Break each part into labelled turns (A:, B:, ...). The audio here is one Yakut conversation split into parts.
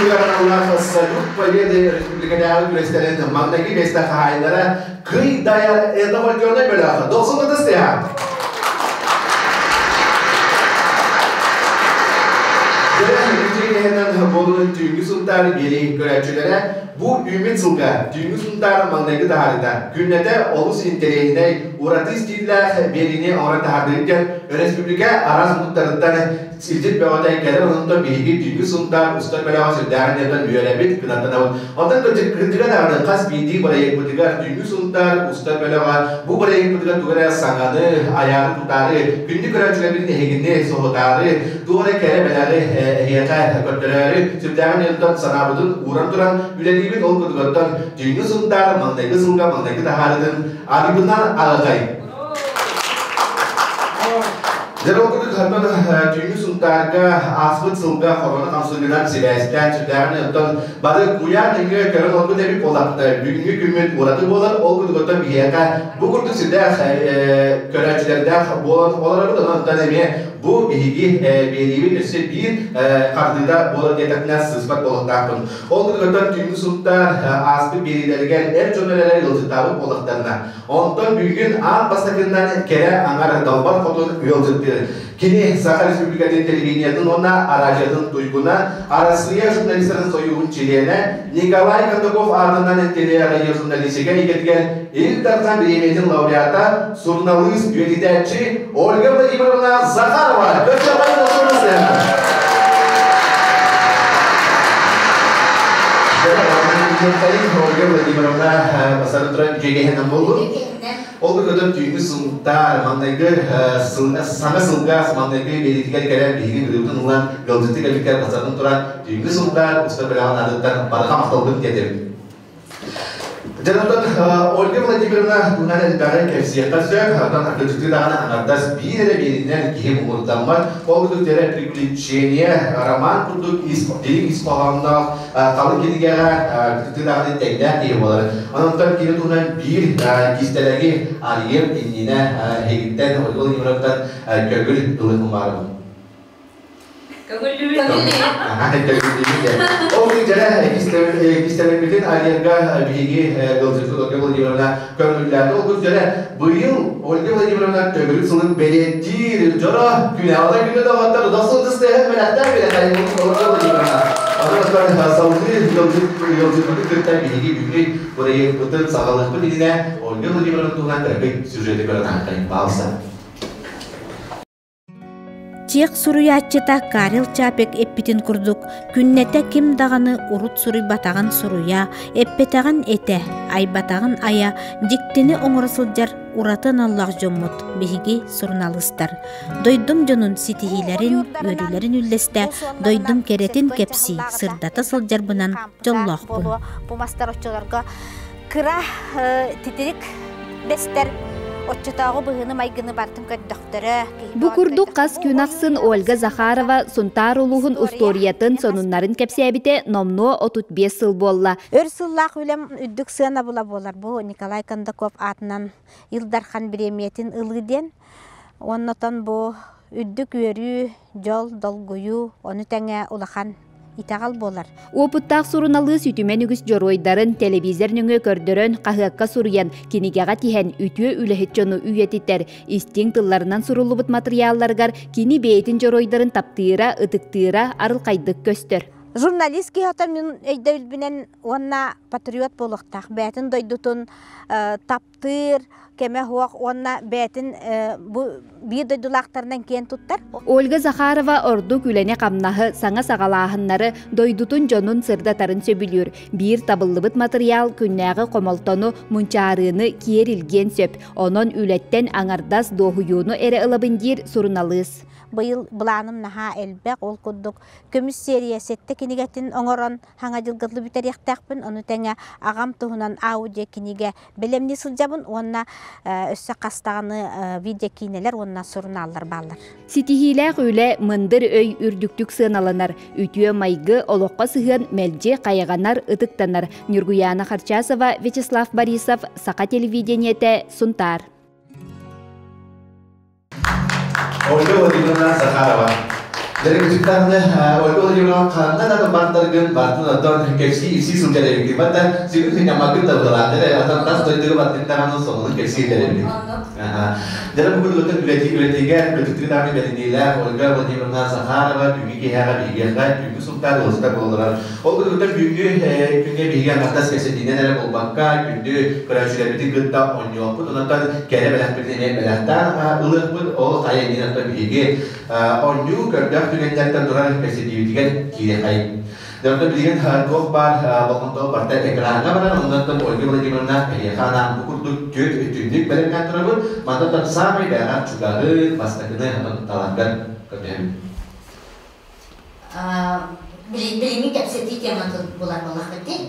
A: сылыгар аналлаах Салют Победы республикатааҕы күрэстэрин маҥнайгы миэстэ хаһаайыннара Кый Дайар этнофольклорнай бөлөх Дохсун ытыс тыаһа. Буолун түүҥҥү Сунтаар биэрии көрөөччүлэрэ бу үүммүт сылга түүҥҥү Сунтаар маҥнайгы таһаарыыта күннэтэ олус интэриэһинэй ураты истииллээх биэриини оҥорон таһаардыгыт диэн өрөспүүбүлүкэ араас муннуктарыттан Силдьит бөҕөтө кэлэр онтон биһиги түүҥҥү Сунтаар устар бөлөҕө сүрдээҕин диэтэн үөрэбит, кынаттанабыт. Онтон кырдьыга даҕаны хас биирдии бырайыакпытыгар түүҥҥү Сунтаар устар бөлөҕө бу бырайыакпытыгар тугу эрэ саҥаны, айаары-тутаары, күндү көрөөччүлэрбитин эһигини соһутаары, туох эрэ кэрэ бэлэҕи эһиэхэ көрдөрөөрү сүрдээҕин диэтэн санаабытын ууран туран үлэлиибит. Ол курдугуттан түүҥҥү Сунтаар маҥнайгы сылга маҥнайгы таһаарытын арыгынан аҕай. Дьэ, ол курдук оттон түүҥҥү Сунтаарга ааспыт сылга хоруона хамсыгынан сибээстээн сүрдээҕин оттон бары куйаар нөҥүө көрөн олорбут эбит буоллахпыта бүгүҥҥү күммүт ураты буолар. Ол курдук оттон биһиэхэ бу курдук сүрдээх көрөөччүлэрдээх буолан олоробут. Онон оттон эмиэ бу биһиги биэриибит өссө биир хардыыта буолар диэтэхпинэ сыыспат буолуохтаахпын. Ол курдук оттон түүҥҥү Сунтаар ааспыт биэриилэригэр эр дьон эрэ ыалдьыттаабыт буоллахтарына, Онтон бүгүн аан бастакыннан кэрэ аҥар Далбар Хотун ыалдьыттыыр. Кини Саха Республикатын телевидениетын уонна араадьыйатын туйгуна, Арассыыйа журналистарын сойууһун чилиэнэ Николай Кондаков аатынан телерадиожурналистика эйгэтигэр Ил Дархан бириэмийэтин лауреата, суруналыыс, үөрэтээччи Ольга Владимировна Захарова. Ольга Владимировна басарын туран үчүгэйинэн буоллун. Ол көтөн түүҥҥү Сунтаар маҥнайгы саҥа сылга маҥнайгы биэриитигэр кэлэн биһиги ырыабытын ылан ыалдьыттыы кэлбиккэр басарын туран түүҥҥү Сунтаар уста бөлөҕүн аатыттан барҕа махталбын тиэрдэбин. Дьонтон Ольга Владимировна туһунан элбэҕи кэпсиэххэ сөп. Оттон аргычытыы даҕаны аҥардас биир эрэ бииринэн киһи муҥурдаммат. Ол курдук эрэ приключение, роман курдук ис, дириҥ ис хоһоонноох халыҥ кинигэҕэ кытыы даҕаны тэҥнээх киһи буолар. Онон кини туһунан биир кистэлэҥи арыйыам иннинэ эһигиттэн Ольга Владимировнаттан көҥүл ылыахым баарбын.
B: Көҥүллүүбүт.
A: Ол дьэрэ кистэлэҥмитин арыйарга биһиги ыалдьыппыт Ольга Владимировна көҥүллээтэ. Ол дьэрэ быйыл Ольга Владимировна төгүрүк сылын бэлиэтиир дьоро күнэҕэ күнэ доҕоттор дохсун тыстыһын бэлэхтэр билэхайын Ольга Владимировна. Онон салгыы ыалдьыппытын кытта биһиги бүгүн бырайыакпытын саҕалыахпыт иннинэ Ольга Владимировна туһунан кыракый сюжеты көрөн аахтайын баалса.
C: Чех суруйааччыта Карел Чапек эппитин курдук, күннэтэ ким даҕаны урут суруйбатаҕын суруйа, эппэтэҕин этэ, айбатаҕын айа, дьиктини оҥоро сылдьар ураты аналлаах дьоммут биһиги суруналыыстар. Дойдум дьонун ситиһиилэрин, үөрүүлэрин үллэстэ, дойдум кэрэтин кэпсии, сырдата сылдьарбынан дьоллоохпун.
D: Бу мастар оччолорго кыра титирик бэстэр оччотооҕу быһыыны-майгыны барытын көрдөхтөрө.
E: Бу курдук хас күн ахсын Ольга Захарова Сунтаар улууһун устуоруйатын сонуннарын кэпсээбитэ номнуо 35 сыл буолла.
D: Өр сыллаах үлэм үрдүк сыанабыла буолар. Бу Николай Кондаков аатынан Ил Дархан бириэмийэтин ылыы диэн. Оннотон бу үрдүк үөрүү, дьол, долгуйуу, ону тэҥэ улахан итэҕэл буолар.
E: Уопуттаах суруналыыс үтүмэн үгүс дьоруойдарын телевизор нөҥүө көрдөрөн, хаһыакка суруйан, кинигэҕэ тиһэн үтүө үлэһит дьону үйэтитэр. Истиҥ тылларынан суруллубут матырыйаалларыгар кини бэйэтин дьоруойдарын таптыыра, ытыктыыра арылхайдык көстөр.
D: Журналист киһи мин өйдөбүлбүнэн уонна патриот буолуохтаах. Бэйэтин дойдутун тап таптыыр, кэмэ суох уонна бэйэтин бу биир дойдулаахтарынан киэн туттар.
E: Ольга Захарова ордук үлэни-хамнаһы, саҥа саҕалааһыннары, дойдутун дьонун сырдатарын сөбүлүүр. Биир табыллыбыт матырыйаал күннээҕи хомолтону, мунчаарыыны киэр илгиэн сөп. Онон үлэттэн аҥардас дуоһуйууну эрэ ылабын диир суруналыыс.
D: Быйыл былааным наһаа элбэх, ол курдук көмүс серия сэттэ кинигэтин оҥорон хаҥа дьылгылы бүтэриэхтээхпин, ону тэҥэ аҕам туһунан аудио кинигэ бэлэмнии сылдьабын уонна өссө хас даҕаны видеокиинэлэр уонна сурунааллар бааллар.
E: Ситиһиилээх үлэ мындыр өй үрдүктүк сыаналанар, үтүө майгы, олоххо сыһыан мэлдьи хайҕанар, ытыктанар. Ньургуйаана Харчасова, Вячеслав Борисов, Саха телевидениетэ, Сунтаар.
A: Ольга Владимировна Захарова. Дэрэгитиктааны Ольга Владимировна ханна да бартаргын бартын оттон кэпсии ипсии сылдьар эбиккин барта сүгүн сынньаммаккын да быһылаан отон тас дойдуга бартын даҕаны сонунун кэпсии эбит. Дьэ бу курдук үлэтии үлэтигэ үлэтиктик даҕаны бэриниилээх Ольга Владимировна Захарова түүҥҥү киэһэҕэ биһиэхэ түүҥҥү сылтаан ыалдьыта буолаллар. Ол курдук бүгүҥҥү күҥҥэ биһиги аҥардас кэпсэтиинэн эрэ буолбакка, күндү көрөөччүлэрбитин кытта оонньуохпут, онон кэрэ бэлэхпитин эмиэ бэлэхтээн ылыахпыт. Ол хайа иннинэ оттон биһиги оонньуу көрдөөх түгэннэртэн турар кэпсэтиибитигэр киириэхэйин. Дьэ, билигин туох баар болҕомто барыта экраҥҥа барар, оннуттан Ольга Владимировна эһиэхэ анаан бу курдук түөрт өттүннүк бэлэмнээн турабыт. Мантан саамай бэйэҕэр чугаһын, бастакыны таларгар көрдөһөбүн.
D: Билиҥҥи кэпсэтии тематын булар буоллахпыт дии.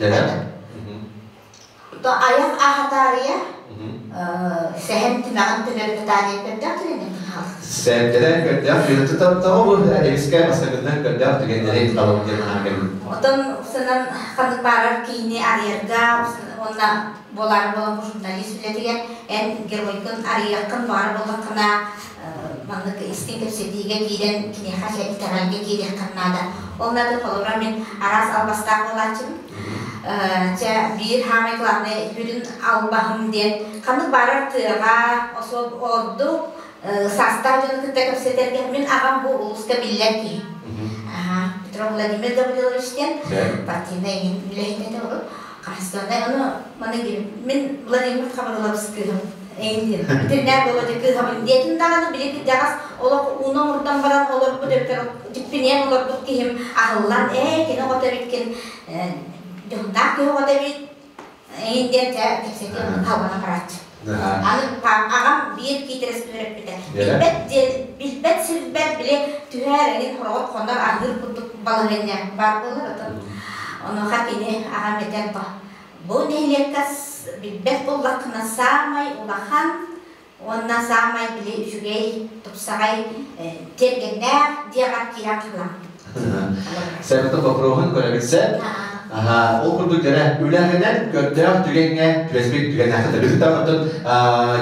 D: То айах аһатаарыйа сэһэн тимэҕин төбөрбүтаа диэн көрдөөх түгэннэр
A: Сэргэлэр көрдөөх түгэн тоҕо бу эмискэ бастакытынан көрдөөх түгэннэри талабын диэн анаан кэлбит.
D: Отон упсанан ханнык баарар киһини арыйарга уонна буолаары буолан бу журналист үлэтигэр эн геройгун арыйыаххын баҕар буоллаххына маннык истиҥ кэпсэтиигэ киирэн киниэхэ итэҕэлгэ киириэххин наада. Ол наада холобура мин араас албастаах буолааччыбын. Чэ, биир хаамай главный сүрүн албаһым диэн ханнык баарар тыаҕа ордук саастаах дьону кытта кэпсэтэргэ мин аҕам бу улууска биллэр киһи. Петров Владимир Гаврилович диэн партийнай үлэһит этэ урут. Хаһыстыаннай ону маны мин Владимир Хабырылабыс кыыһым эйин итиннээх Володя кыыһабын диэтин даҕаны били кырдьаҕас олох ууну омурдан баран олорбут эбэтэр дьиппиниэн олорбут киһим аһыллан ээ кини оҕото эбиткин дьоһуннаах киһи оҕото эбит эйин диэн дьэ кэпсэтиэн халбана барааччы. Аны аҕам биир киитэрэс үөрэппитэ. Билбэт билбэт сирбэр били түһээр эҥин хороҕор хонор аһыыр курдук балаһыанньа баар буолар отон онуоха кини аҕам этэр бу нэһилиэккэ билбэт буоллаххына саамай улахан уонна саамай били үчүгэй тупсаҕай тиэргэннээх дьиэҕэр киирэн хаалаҕын.
A: Сэбэтэ боппуруоһун көрөбүтсэ. Ол курдук дьэрэ үлэҕинэн көрдөөх түгэҥҥэ түбэспит түгэннээххэ төбүтүттэн оттон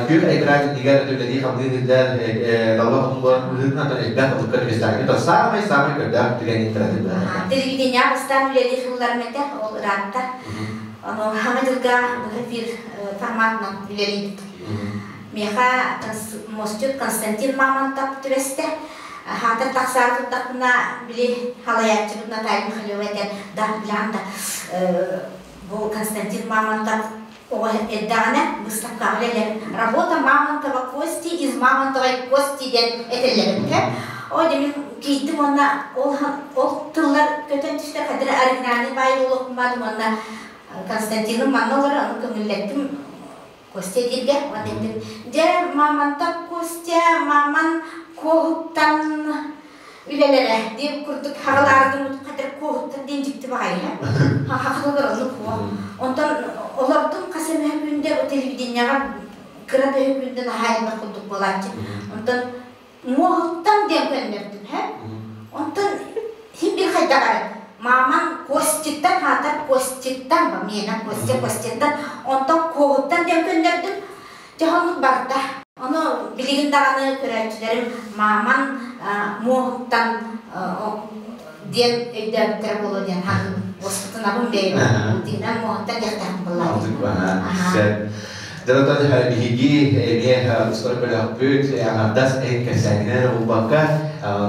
A: күөх экран иннигэр үлэлии-хамныы сылдьар далла хотун быһыытынан элбэх ылыкка түбэстэҕин то саамай-саамай көрдөөх түгэнин кыратык
D: Телевидение бастаан үлэлии сылларым этэ, ол ыраатта. Ону хаҥа дьылга быһа эфир форматынан үлэлиибит. Миэхэ мостик Константин Мамонтов түбэстэ. Хаатыр тахсаары турдахпына, били халайааччыбыт Наталья Михайлова этэр, да, билэҕин да, бу Константин Мамонтов оҕо эрдэҕинэ выставкаҕа үлэлэр «Работа Мамонтова кости из Мамонтовой кости» диэн этэллэр эбит. О, дьэ мин киирдим уонна ол, ол тыллар көтөн түстэ, хадыр оригинальный баай буолуохпун баадым уонна Константиным манна олорор, ону көҥүллэттим Костя дииргэ уонна эттим, дьэ, мамонтов Костя, маман куоһуттан үлэлэрэ диэн курдук хаҕалааргын хатыр куоһуттан диэн дьикти баҕайы хахалар оннук хуо онтон олордум хас эмэ күндэ бу телевидениеҕа кыра да күндэ наһаа элбэх курдук буолааччы онтон муоһуттан диэн көннөрдүм һэ онтон син бир хайдах эрэ мааман Коститтан хаатар Коститтан миэнэ Костя Коститтан онтон куоһуттан диэн көннөрдүм дьэ оннук барда ону билигин даҕаны көрөөччүлэрим мааман муоһуттан диэн өйдөөбүттэрэ буолуо диэн хаһыыбын уоскутунабын бэйэм динэн муоһуттан диэхтээхпин буоллаҕа.
A: Дьонтон биһиги эмиэ устар бөлөхпүт аҥардас эн кэпсээнинэн эрэ буолбакка,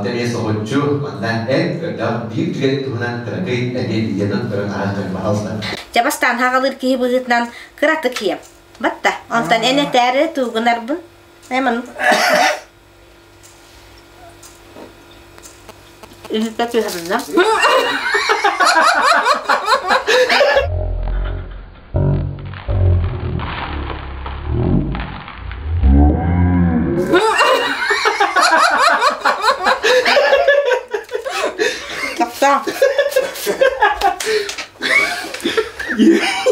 A: эмиэ соһуччу манна эн көрдөөх биир түгэн туһунан кыракый эмиэ видеонан көрөн ааһыаххын пожалуйста.
D: Дьэ бастаан хаҕалыыр киһи быһыытынан кыратык иһиэм. Батта, онтон эн этээри туугунарбын. Эман. Үһүккэ түһэриннэ. Тохтоо.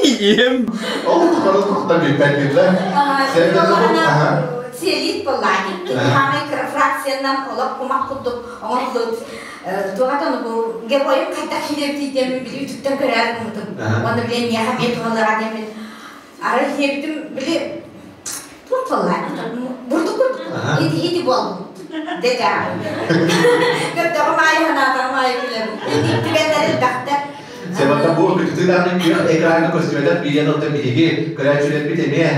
A: Ием. Ол тухары тухта бүппэккиллэ.
D: Селит буоллаани. Хаамай кыра фракциянан олох кумах курдук оҥоһуллубут туохатан бу геройум хайдах киирэбитий диэммин били үтүктэн көрөөр гыммытым. Уонна били миэхэ эмиэ туһалыаҕа диэммин арай иһиэбитим били туох буоллаани бурдук курдук ити ити буолбут. Дэ Көрдөҕүм аайы санаатаҕым аайы күлэбин. Түгэннэр элбэхтэр.
A: Себата бу күтүтүлааны күөх экраҥҥа көстүбэтэх биирэн оттон биһиги көрөөччүлэрбит эмиэ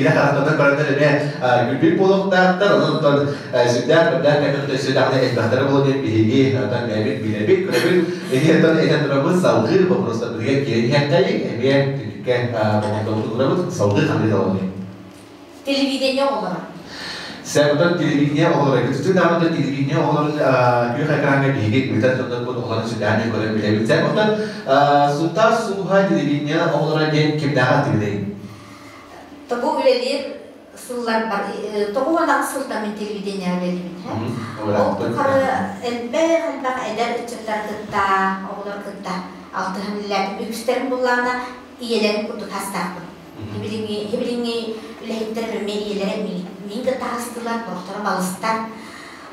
A: илэ харахтарынан көрөннөр эмиэ күлбүт буолуохтаахтар. Онон сүрдээх көрдөөх кэмин өссө даҕаны элбэхтэрэ буолуо диэн биһиги оттон бэйэбит билэбит, көрөбүт. Эһи оттон этэн турабыт салгыы боппуруостарбытыгар киирэн иһиэххэйиҥ, эмиэ түмүккэ болҕомтобутун уурабыт, салгыы ханнык талабыный?
D: Телевидение оҕолоро.
A: Сэ, телевидение оҕолоро, күтүтүн даҕаны телевидение оҕолорун күөх экраҥҥа биһиги ыытар дьоннорбут оҕолорун сүрдээх көрөн билэбит. Сэ, оттон Сунтаар сууһа телевидение оҕолоро диэн кимнээҕи аттыгыный?
D: Тобу үлэлиир сылларбар, 98 сылтан мин телевидение үлэлиибин. Ол тухары элбэх-элбэх эдэр ыччаттар кытта, оҕолор кытта алтыһан үлэлээтим. Үгүстэрин буллаҕына ийэлэрин курдук хастаахпын. Билиҥҥи үлэһиттэр эмиэ ийэлэрэ миин кытта аһастылар, сорохторо балыстар.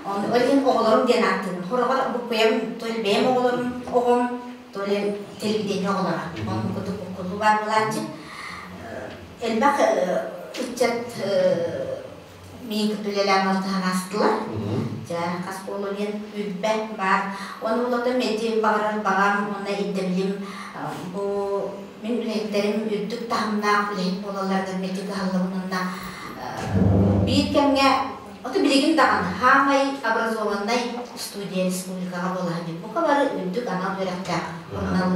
D: Ол иһин оҕолорум диэн ааттыыбын. Хороҕор буккуйабын, то ли бэйэм оҕолорум, оҕом, то ли телевидение оҕолоро. Оннук курдук буккуллуу баар буолааччы. Элбэх ыччат миин кытта үлэлээн алтыһан аастылар. Дьэ, хас буолуо диэн үрбэ баар. Уонна улата мэлдьи баҕарар баҕам уонна ирдэбилим бу мин үлэһиттэрим үрдүк таһымнаах үлэһит буолалларыгар мэлдьи кыһаллабын уонна биир кэмҥэ ото билигин даҕаны хаамай образованнай студия республикаҕа буолаһын диэн бука бары үрдүк анал үөрэхтээх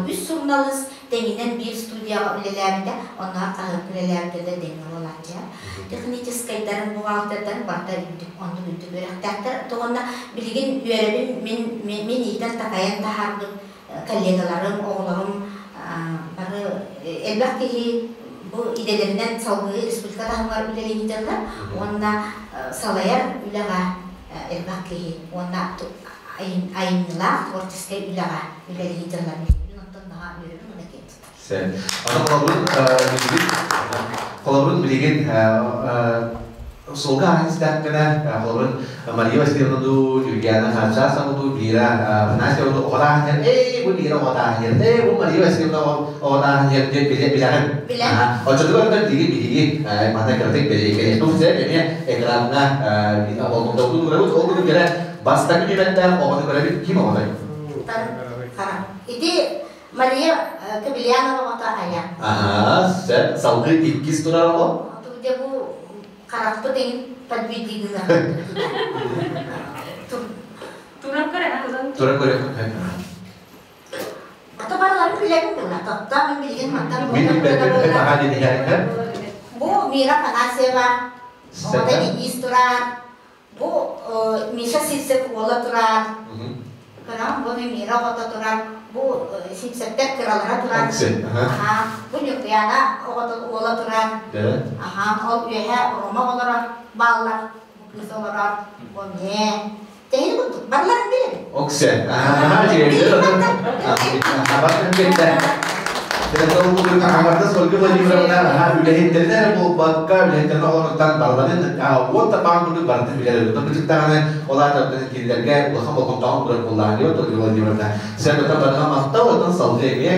D: үс суруналыыс тэҥинэн биир студияҕа үлэлээбитэ, оннооҕор хаһыакка үлэлээбитэ да тэҥҥэ буолааччы. Техническайдарын, бухгалтердарын барыта үрдүк, оннук үрдүк үөрэхтээхтэр. Уонна билигин үөрэбин мин, мин иитэн-такайан таһаарбыт коллегаларым, оҕолорум бары элбэх киһи бу идэлэринэн салгыы республика таһымыгар үлэлииллэр уонна салайар үлэҕэ элбэх киһи уонна айымньылаах творческай үлэҕэ үлэлии дьаллар. Мин онтон наһаа үөрэбин уонна киэн
A: Сөп. Аны холобурун билигин холобурун билигин суолга ааһан истэхпинэ холобурун Мария Васильевна дуу, Юлиана Хачасова дуу, Вера Афанасьева дуу оҕотааһын эй бу Вера оҕотааһын эй бу Мария Васильевна оҕотааһын диэн билэҕин. Оччотугар да билигин биһиги манна кыратык бэлиэкэлиэхпит сөп эмиэ экраҥҥа болҕомтобутун уурабыт. Ол курдук кэлэ бастакы нүөмэрдээх оҕону көрөбүт ким оҕотой?
D: Хара. Ити Мария Кобельянова оҕото айа.
A: Аһаа, сөп. Салгыы иккис турар оҕо.
D: Дьэ бу харахпыт эҥин подведи гына.
B: Туран көрө.
A: Туран көрө.
D: Ата барыларын билэбин була. Тотта мин билигин мантан Бу Мира Афанасьева, оҕото Денис турар. Бу Миша Сивцев уола турар. Кырам бу Мира оҕото турар. Бу Сивцевтэр кыралара турар. Аха. Бу Ньукуяна оҕото уола турар. Аха. Ол үөһэ Рома оҕолоро бааллар. Бу кыыс олорор. Бу эмиэ. Тэһини курдук. Барыларын билэбин.
A: Оксе. Аха, Аҥардас Ольга Владимировна үлэһиттэрин эрэ буолбакка, үлэһиттэрин оҕолоруттан барыларын уон тапаан курдук барытын билэр эбит. Бычыктаҕына ол аата кинилэргэ улахан болҕомтоҕун турар буоллаҕа диэбит Ольга Владимировна. Сэргэтэ барыга махтал, оттон салгыы эмиэ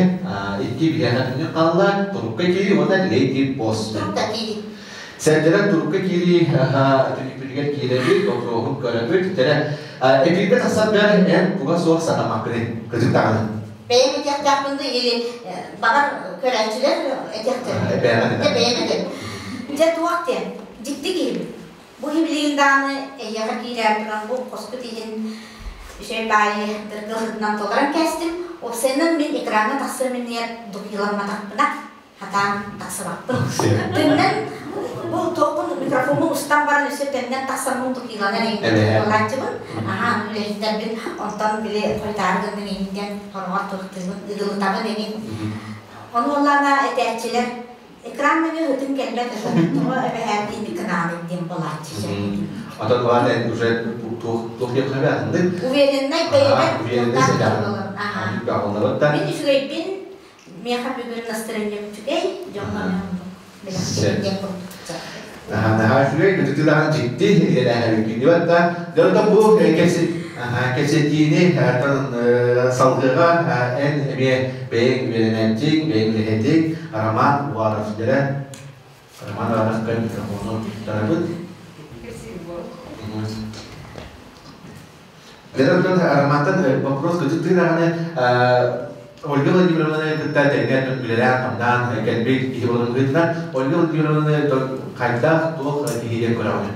A: икки биһиэхэ түннүк хаалла, турукка киирии уонна леди босс.
D: Турукка киирии.
A: Сэргэлэр турукка киирии түннүкпүтүгэр киирэбит, боппуруоһун көрөбүт. Тэрэ эпииргэ тахсаргар эн туга суох сатаммаккыный, кырдьык даҕаны.
D: Бэйэм этиэхтээхпин да или баҕар көрөөччүлэр этиэхтэрин.
A: Бэйэм
D: Бэйэм этим. Дьэ туох диэн, дьикти киһибин. Бу билигин даҕаны эйиэхэ киирээт туран бу хоспут иһин үчүгэй баайы дыргылһытынан толорон кээстим. Уопсайынан мин экраҥҥа тахсыам иннигэр духиламматахпына хатаан тахсыбаппын. Төннөн бу туохпун микрофоммун устан баран өссө төннөн тахсаммын духиланан эҥин буолааччыбын. Аһаа үлэһиттэрбин онтон били хойутаары гынныҥ эҥин диэн хороҕор туохтуубун ыгылытабын эҥин. Ону уоллаана этээччилэр экран нөҥүө ытын кэлбэт тоҕо эбэһээт инник гынаабын диэн буолааччы.
A: Отон баҕар уже туох диэххэ атыннык.
D: Увереннай бэйэбэр
A: уверенный сыдьаан.
D: Мин үчүгэйбин Миэхэ бүгүн настроением үчүгэй, дьоҥҥо бэлэхтиир диэн курдук.
A: Наһаа үчүгэй, бүтүтүлаҕын дьикти илэлээһэбиккин да дьонтон бу кэпсэтиини салгыга эн эмиэ бэйэҥ үөрэнээччиҥ, бэйэҥ үлэһитиҥ Роман Уаров дэрэ Роман Уаров микрофону туттарабыт. Дьэ, Романтан вопрос кытыттыы даҕаны Ольга Владимировнаны кытта тэҥҥэ үлэлээн-хамнаан кэлбит киһи буоларын быһыытынан Ольга Владимировнаны хайдах туох киһи диэн көрөҕүн?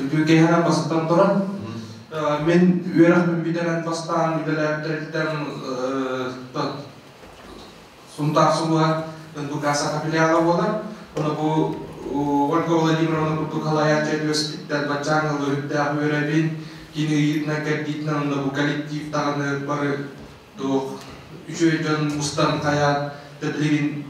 F: Үтүөкэһэнэн бастатан туран, мин үөрэхпин бүтэрэн бастаан үлэлээбиттэриттэн Сунтаар сулуһа НБК саха филиала буолар. Ону бу Ольга Владимировна курдук халайааччы үөспүттэр баччааҥ ылыһыттаах үөрэбин, кини ыйыытынан кэрдиитинэн онно бу коллектив даҕаны бары туох үчүгэй дьон мустан хайаан да билигин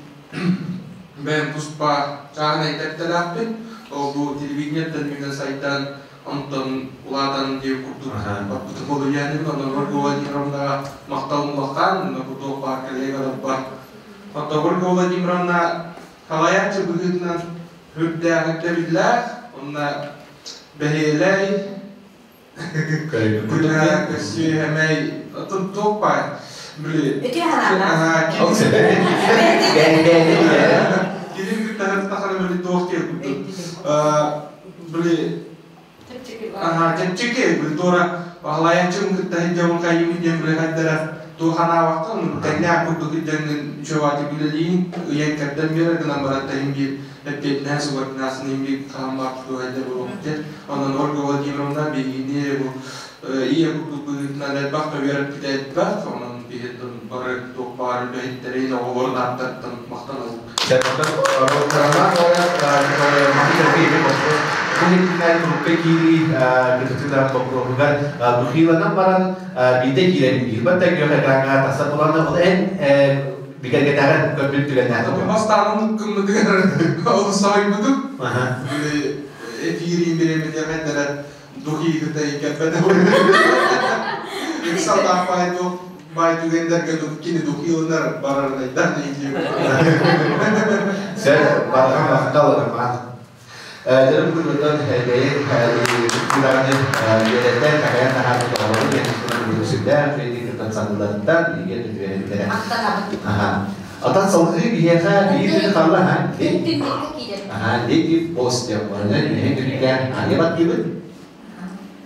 F: бэйэм туспа чааһынай тэрилтэлээхпин. Ол бу телевидениеттэн үүнэн сайдан онтон улаатан диэн курдук барбытым болуйааныбын онон Ольга Владимировнаҕа махталым улахан онно курдук баар коллегаларбар онтон Ольга Владимировна салайааччы быһыытынан үрдээх ирдэбиллээх онно бэһиэлэй күнэ көссүһэмэй отун туох баар били кини кытта тахара били туох диэн курдук били чэпчэки культура баһылайааччым кытта сылдьабын хайыыбын диэн били хайдара туох анаабакка тэҥнээх курдук илдьэҥҥин үчүгэйдик үлэлиин ыйан кэрдэн биэрэр гынан баран тэһин биир эппиэтинэһэ субординацияны биир хааммаах туһайда буолуохтэ онон Ольга Владимировна биһигини бу ийэ курдук быһыытынан элбэх да үөрэппитэ элбэх онон биһи бары туох баар үлэһиттэрин оҕолорун ааттарыттан махтанабыт.
A: Бу киирии кытытыылаах боппуруоһугар духиланан баран биирдэ киирэн биирбат да күөх экраҥҥа тахсар буолан ол эн бигэргэтээҕин көрбүт түгэннээх.
F: Бастаан кыммытыгар олус соһуйбутум. Эфирин бириэмэтигэр духи кытта кэлбэтэ. Ыксаллаах баай баай түгэннэргэ кини духиланар барарынайдар
A: Сэр барҕа махтал Роман. Дьарым күнүттэн бэйэҥ кудаҕаны үөрэттэн такайан таһаарбыт оҕолору диэн сүрдээх үчүгэйдик кыттан саныыларыттан биһиги түһүөрэллэрэ. Атан салгыы биһиэхэ биир күн хаалла аха леди босс диэн барынан үһүн күнүкэ аайы баттыыбыт.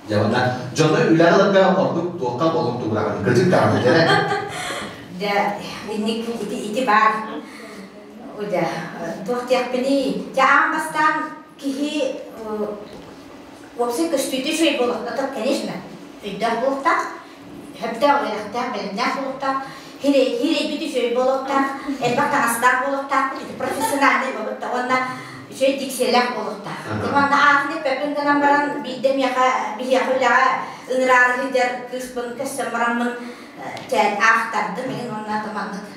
A: Дьэ уонна дьону үлэҕэ ыларга ордук туохха болҕомтолуураҕын кырдьык даҕаны дьэ.
D: Дьэ инник ити ити баар дьэ туох диэхпиний дьэ аан бастаан киһи уопсай көстүүтэ үчүгэй буолуохтаах конечно өйдөөх буолуохтаах сөптөөх үөрэхтээх бэлэмнээх буолуохтаах хирэйбит үчүгэй буолуохтаах элбэх таҥастаах буолуохтаахпыт ити профессиональный буолуохта уонна үчүгэй дикциялээх буолуохтаах уонна аатын эппэппин гынан баран биирдэ миэхэ биһиэхэ үлэҕэ ыҥыраары сылдьар кыыспын көссөн бараммын чээн аахтардым мин уонна маннык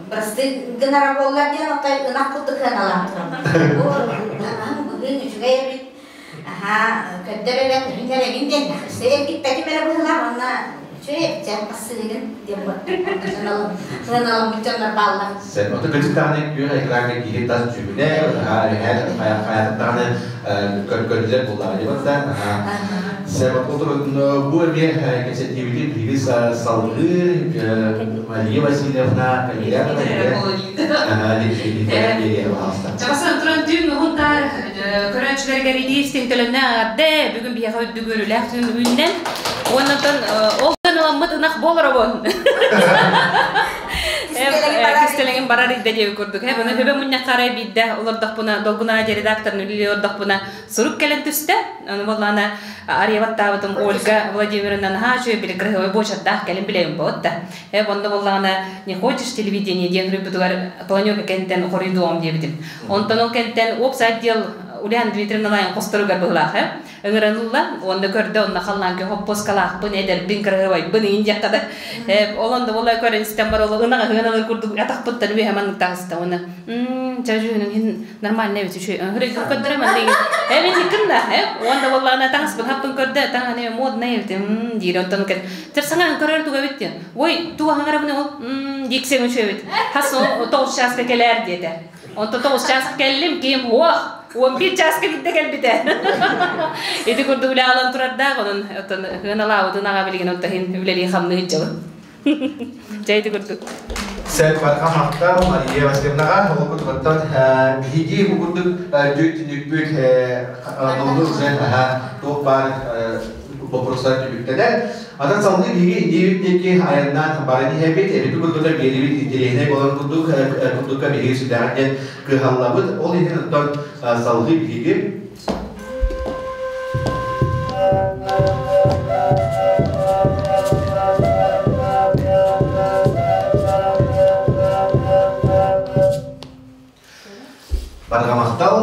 D: бырастыы гынара буоллар диэн отой ынах курдук сыаналаан турабын бу быһыыҥ үчүгэй эбит Аһаа, көрдөр эрэ, күһүн эрэгин диэн эргиппэтим эрэ быһыылаах уонна үчүгэй эбит бассыыгын диэн сыаналаммыт дьоннор бааллар.
A: Сен ото кырдьыктаҕына күөх экраҥҥа киһи тас дьүһүнэ, хайатыттаҕына көрдүлэр буоллаҕа дии да. Сен бу эмиэ кэпсэтиибитин биһиги салгыы Мария Васильевна Камиля
B: Чаҕасан туран түүн уһунтаар көрөөччүлэригэр итии төлөннө аҕарда бүгүн биһиэхэ үрдүк үөрүүлээх түүн үүннэн уоннатан ол ыламмыт ынах буолоробун кистэлэҥин барар идэ диэби курдук э буну хөбө мунньаххара биирдэ олордохпуна долгунаа редакторын үлэлии олордохпуна сурук кэлэн түстэ аны буоллаана арыйабаттаабытым Ольга Владимировна наһаа үчүгэй били кырыһыбай буочардаах кэлин билэбин буолта Э, онно буоллаҕына не хочешь телевидение диэн суруйбутугар планерка кэнтэн хоруйдуом диэбитим. Онтон ол кэнтэн уопсай отдел Ульяна Дмитриевна Лайын хосторугар быһылаах э ыҥыранылла уонна көрдө онно халлаан хоппуоскалаахпын эдэрбин кырыһыбайбын иин диэххэ да э ол онно буолла көрөн истэн бар ол ынах ыһыан курдук атахпыттан үөһэ маннык таҕыста уонна чажыһынын иһин нормально эбит үчүгэй хөрөйгүн көрдөрө манна э мин кынна э уонна буоллаҕына таҥаспын хаппын көрдө таҥаны модный эбит диир онтон Тэр саҥа көрөр туга эбит диэн. Ой, туга хаҥарабын ол дииксэҥ үчүгэбит. Хас тоҕус чааска кэлээр диэтэ. Онто тоҕус чааска кэллим, ким уох, 11 чааска биирдэ кэлбитэ. Ити курдук үлэ алан турардаах, онон оттон ыаналаабытын аҕа билигин оттон үлэлии хамныы сылдьабын. Дьэ ити курдук.
A: Сэр барҕа махтал Мария Васильевнаҕа ол курдук биһиги бу курдук түнүкпүт номнуо туох баар боппуруостар түмүктэнэр. Атын салгыы биһиги индиибит диэки айаннаан баран иһэбит. Эбити курдука биэрибит интэриэһинэй буолан курдук курдукка биһиги сүрдээҕин диэн кыһаллабыт. Ол иһин оттон салгыы биһиги Барҕа махтал.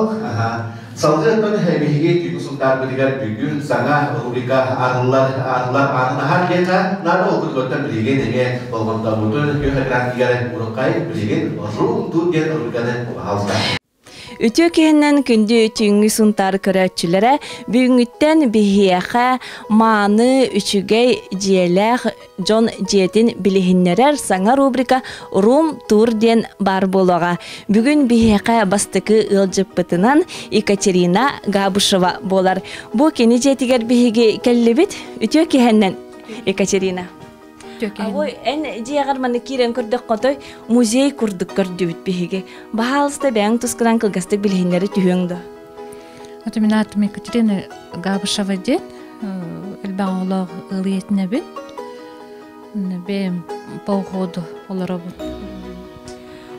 A: Салгыы оттон биһиги түүнү сунтаарбытыгар бүгүн саҥа рубрика арыллар арыллар аатын диэхэ наада ол курдук билигин эмиэ болҕомтобутун күөх экран тигэр уруккай билигин рум тур диэн рубриканы пожалуйста.
G: Үтүө киһинэн күндү түүҥҥү Сунтаар көрөөччүлэрэ бүгүҥҥүттэн биһиэхэ мааны үчүгэй дьиэлээх дьон дьиэтин билиһиннэрэр саҥа рубрика Room Tour диэн баар буолуоҕа. Бүгүн биһиэхэ бастакы ыалдьыппытынан Екатерина Габышева буолар. Бу кини дьиэтигэр биһиги кэллибит. Үтүө киһэннэн Екатерина. Ой, эн дьиэҕэр маны киирэн көрдөххө музей курдук көрдүбүт биһиги. Баһаалыста бэйэҥ тускунан кылгастык билиһиннэри түһүөҥ да.
H: Аты мин аатым Екатерина Габышева диэн элбэх оҕолоох ыал ийэтинэбин. Бэйэм полгоду олоробун.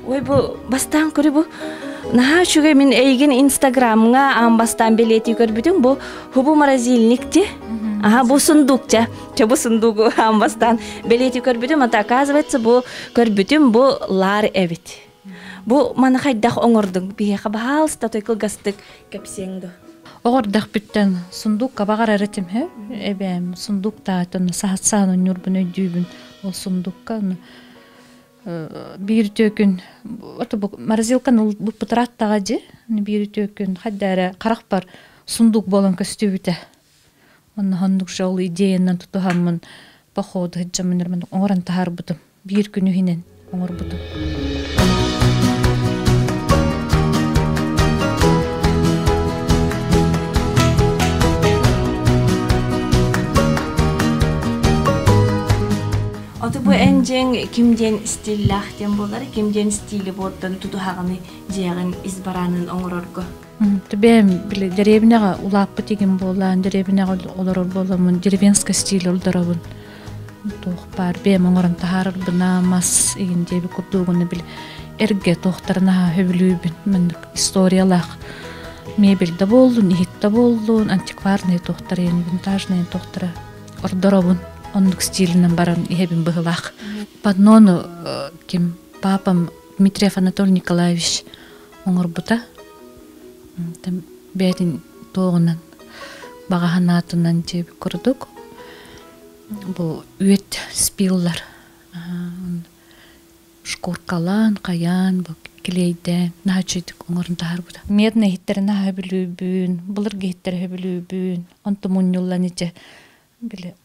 G: Ой, бу бастаан көрү бу наһаа үчүгэй мин эйигин инстаграмҥа аан бастаан бэлиэтии көрбүтүм бу хубу морозильник ти аха бу сундукча чэ бу сундугу аан бастаан бэлиэтии көрбүтүм это оказывается бу көрбүтүм бу лаар эбит бу маны хайдах оҥордуҥ биһиэхэ баһаалыста той кылгастык кэпсиэҥ дуо
H: Оҕордахпыттан сундукка баҕарар этим эбээм сундук таатын саһатсаан онньуурбун өйдүүбүн ол сундукка биир үтүө ото бу морозилканы ылбыппытырааттаҕа дьи биир үтүө күн хайда эрэ харахпар сундук буолан көстүбүтэ онно оннук же ол идеянан тутуһаммын походу сылдьаммын оҥорон таһаарбытым биир күн иһинэн оҥорбутум
G: Оту бу эн дьиэҥ ким диэн стиллээх диэн буолар, ким диэн стили буоттан тутуһаҕыный дьиэҕин ис бараанын оҥорорго?
H: Бэйэм били дэриэбинэҕэ улааппыт игин буолаан, дэриэбинэҕэ олорор буоламмын, деревенскэй стиль олдоробун. Туох баар бэйэм оҥорон таһаарарбына мас игин диэби курдугуну били эргэ туохтарын аһа сөбүлүүбүн. Маннык историялаах мебель да буоллун, иһит да буоллун, антикварные туохтара, винтажные туохтара ордоробун. Оннук стилинэн баран иһэбин быһылаах. Паннону ким папам Дмитриев Анатолий Николаевич оҥорбута. Бэйэтин туоҕунан баҕаһанаатынан диэбит курдук бу үөт спиллар шкуркалаан, хайаан, бу килиэйдээн наһаа үчүгүйдүк оҥорон таһаарбыта. Медный иһиттэрин наһаа сөбүлүүбүн, былыргы иһиттэри сөбүлүүбүн, онтум мунньуллан ичэ били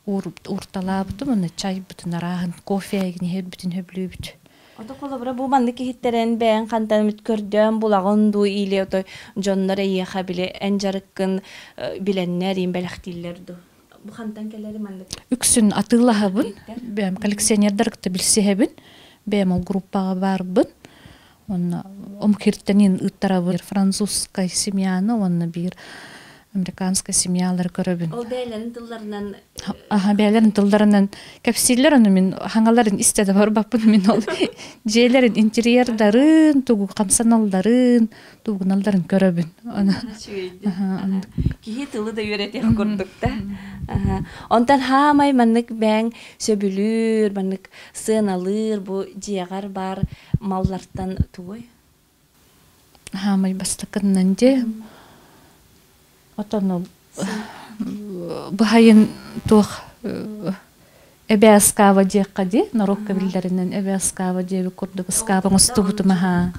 H: уурталаабытым уонна чайбытын арааһын кофе иһэрбитин сөбүлүүбүт.
G: Ото холобура бу маннык иһиттэрэн бэйэҥ хантан эмит көрдөөн булаҕын дуу или ото дьоннор эйиэхэ били эн дьарыккын билэннэр иин бэлэхтииллэр дуу? Бу хантан кэлэри маннык?
H: Үксүн атыылаһабын. Бэйэм коллекционердар кытта билсиһэбин. Бэйэм ол группаҕа баарбын. Онно омхиртэнин ыыттарабын. Французскай семьяны уонна биир американскай семьялары көрөбүн.
G: Ол бэйэлэрин тылларынан
H: Аха, бэйэлэрин тылларынан кэпсииллэр, ону мин хаҥаларын истэ да барбаппын мин ол дьиэлэрин интерьердарын, тугу хамсаналларын, тугуналларын көрөбүн.
G: Киһи тылы да үөрэтиэх курдук да. Онтон хаамай маннык бэйэҥ сөбүлүүр, маннык сыаналыыр бу дьиэҕэр баар маллартан тугуй?
H: Хаамай бастакыннан дьиэ. Отон быһайын туох эбээ ыскааба диэххэ дии, норуокка биллэринэн эбээ ыскааба диэбит курдук ыскааба оҥостубутум аһаа.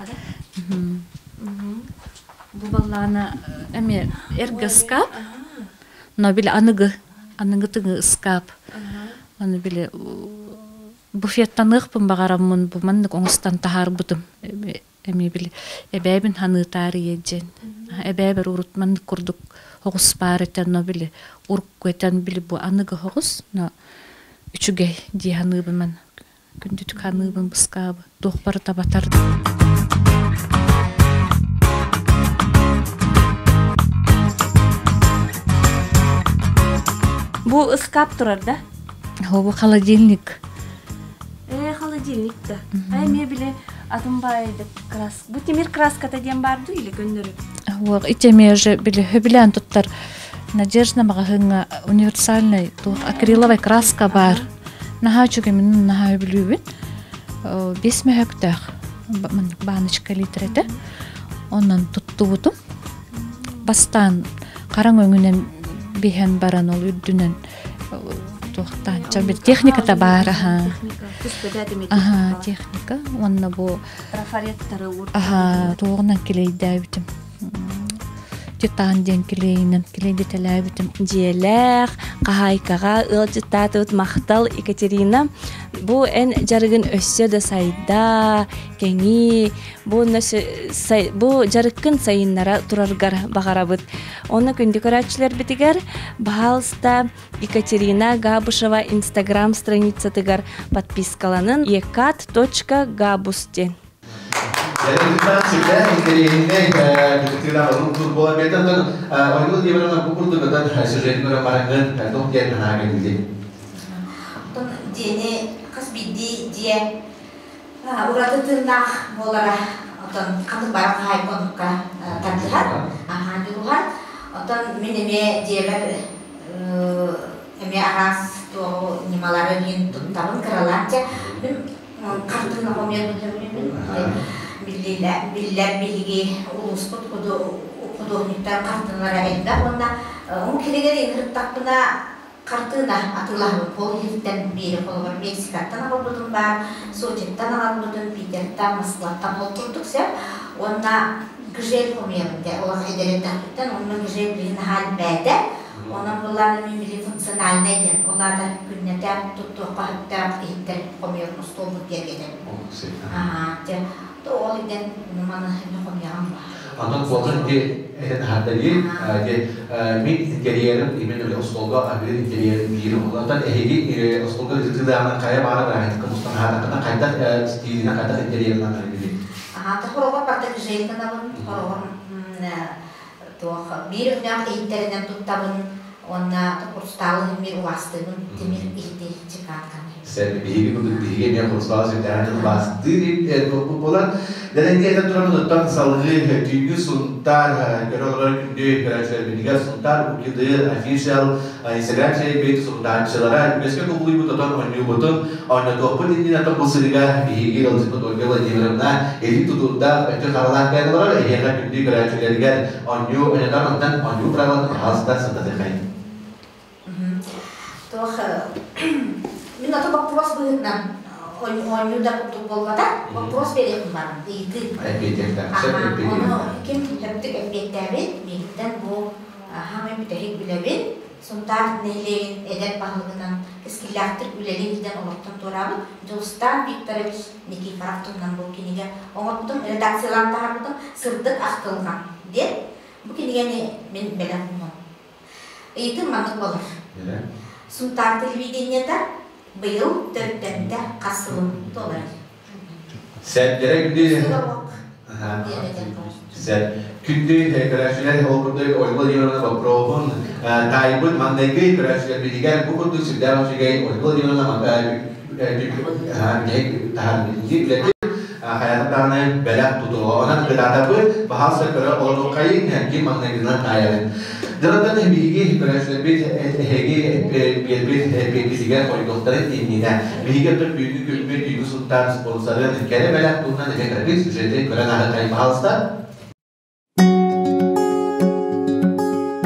H: Бу баллаана эмиэ эргэ ыскаап, но били аныгы, аныгы тыгы ыскаап. Аны били буфеттаныахпын баҕараммын бу маннык оҥостон таһаарбытым. Эмиэ били эбээбин ханыытаарыйа диэн. Эбээбэр урут маннык курдук оҕус баар этэ, но били урукку этэн били бу аныгы оҕус, но үчүгэй дии саныыбын ман. Күндүтүк ханыыбын быскаабы. Туох барыта батар.
G: Бу Бу ыскаап турар да?
H: Бу холодильник.
G: Э, холодильник да. Ай, мен биле атын байды крас. Бу тимир краската диэн бар ду или көннөрү?
H: Уох, итеме же били хөбүлээн туттар Надежда маҕаһыыҥҥа универсальный туох акриловай краска баар. Наһаа үчүгэй мин наһаа сөбүлүүбүн. Бес мөһөктөөх баночка литрэтэ. Онон туттубутум. Бастаан хараҥ өҥүнэн биһэн баран ол үрдүнэн туохтаан бир техниката баар аха. Аха, техника. Уонна бу
G: трафареттары
H: Аха, туоҕунан килейдээбитим. Титан диэн килиэйинэн килиэйдэтэлээбитим.
G: Дьиэлээх, хаһаайкаҕа ыалдьыттаатыбыт махтал Екатерина. Бу эн дьарыгын өссө да сайда, кэҥии, бу, бу дьарыккын сайыннара тураргар баҕарабыт. Онно күндү көрөөччүлэрбитигэр, баһаалыста Екатерина Габышева Инстаграм страницатыгар подпискаланын ekat.gabus диэн.
A: Дьарыктаах сүрдээх интэриэһинэй кыттыылаах олук буолар бэйэтэ оттон Ольга Владимировна бу курдук отон сюжетин көрөн бараҥҥын туох диэн санаа кэлбитий?
D: Оттон дьиэни хас биирдии дьиэ ураты тыыннаах буолара оттон ханнык баар хаһаайка оннукка тардыһар, аһаан дьулуһар. Оттон мин эмиэ дьиэбэр эмиэ араас туоҕу ньымалары мин туттабын кыралаан дьэ мин хартыына хомуйарбын сөбүлүүбүн. Биллэр биһиги улууспут худуоһунньуктар хартыыналара элбэх уонна ол килигэр ыҥырыттахпына хартыына атыылаһабын. Ол иһиттэн биири холобур Мексикаттан аҕалбытым баар, Сочиттан аҕалбытым, Питертан, Москваттан ол курдук сөп. Уонна гжель хомуйабын дэ олох эдэр эрдэхпиттэн онно гжель билигин наһаа элбээтэ. Онон былаана мин били функциональнай диэн, ол аата күннэтэ туттуохха сөптөөх иһиттэр хомуйар остуолбут киэргэтэр. Аа, дьэ, то ол идэн маны хомуйаҕым баар.
A: Онон буолан ди этэн аһардайыы, ди мин интерьерим именно остуолга аһыыр интерьерим биир онтон эһиги остуолга ытыытыылааҕынан хайа баара бырааһынньыкка мустан аһаатаххына хайдах стилинэн хайдах интерьерынан арыйдый?
D: Аха, хороҕор барда гжельканабын, хороҕор туох биир өҥнөөх иһиттэринэн туттабын уонна хрусталы мир улаастыыбын тимир иһити чеканканы.
A: Сен биһиги курдук биһиги эмиэ хрусталы сүрдээҕин улаастыыр буолан Дэлэнги этэн туран оттон салгыы түүҥҥү Сунтаар көрө олорор күндү көрөөччүлэрбитигэр Сунтаар Укиды official Инстаграм сирэйбит сунтааччылара үгэскэ кубулуйбут отон оонньуубутун оонньотуохпут иннинэ бу сырыыга биһиги ыалдьыппыт Ольга Владимировна илии тутуурдаах өттү харалаах кэлэн олорор эһиэхэ күндү көрөөччүлэригэр оонньуу ойнотор онтон оонньуу правилатын хаалыстар сырдатыахайын.
D: Туох мин ото боппуруос быһыытынан оонньуу да курдук буолбата боппуруос биэриэхпин баарым ыйытыы. Ону ким сөптүк эппиэттээбит миигиттэн бу Хаамай бүтэһик үлэбин Сунтаар нэһилиэгин эдэр баһылыгынан кэскиллээхтик үлэлии сылдьан олохтон туораабыт Дьулустаан Викторович Никифоров туһунан бу кинигэ оҥорбутум, редакциялаан таһаарбытым «Сырдык ахтылҕан» диэн. Бу кинигэни мин бэлэх уунум. Ыйытыым маннык буолар. Сунтаар телевидениета быйыл төрүттэммитэ хас сылын туоларый?
A: Сэрдэрэ күндү Күндү көрөөччүлэр ол курдук Ольга Владимировна боппуруоһун таайбыт маҥнайгы көрөөччүлэрбитигэр бу курдук сүрдээх үчүгэй Ольга Владимировна таһаарбытын хайата даҕаны бэлэх тутуоҕа. Онон кытаатабыт, баһаалыста көрө олоруоххайын, ким маҥнайгынан таайарын. Дьонтон биһиги көрөөччүлэрбит эһиги биэрбит эппиэккитигэр хойдуохтарын иннинэ биһиги оттон бүгүҥҥү күммүт Түүҥҥү Сунтаар спонсорын кэрэ бэлэх туһунан эмиэ кыракый сюжеты көрөн ааһыаххайын баһаалыста.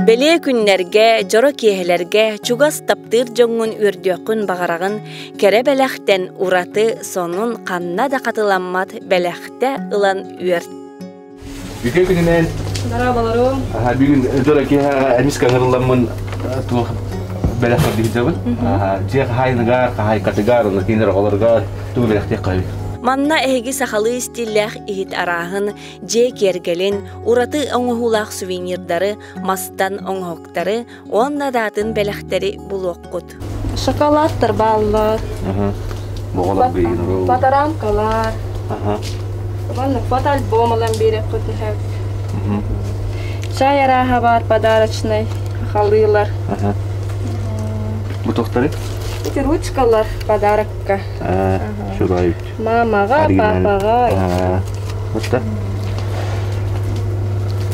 G: Бэлиэ күннэргэ, дьоро киэһэлэргэ чугас таптыыр дьоҥҥун үөрдүөххүн баҕараҕын, кэрэ бэлэхтэн ураты сонун ханна да хатыламмат бэлэхтэ ылан үөрт.
A: Үтүө күнүнэн.
I: Дорооболорум.
A: Аха, бүгүн дьоро киэһэ эмис каҥырылламмын туох бэлэх көрдүһүдьэбин. Дьиэ хаһаайыныгар, хаһаайкатыгар, онно кинилэр оҕолоругар тугу бэлэхтиэх
G: Манна эһиги сахалыы истииллээх иһит арааһын, дьиэ киэргэлин, ураты оҥоһуулаах сувенирдары, мастан оҥоһуктары уонна даатын бэлэхтэри булуоххут.
I: Шоколадтар бааллар. Патарамкалар. Манна фотоальбом ылан биэриэххит үһү. Чай арааһа баар подарочный халыылар.
J: Бу тохтары?
I: Эти ручкалар подарокка.
J: Шурайыт.
I: Мамаға, папаға.
J: Вот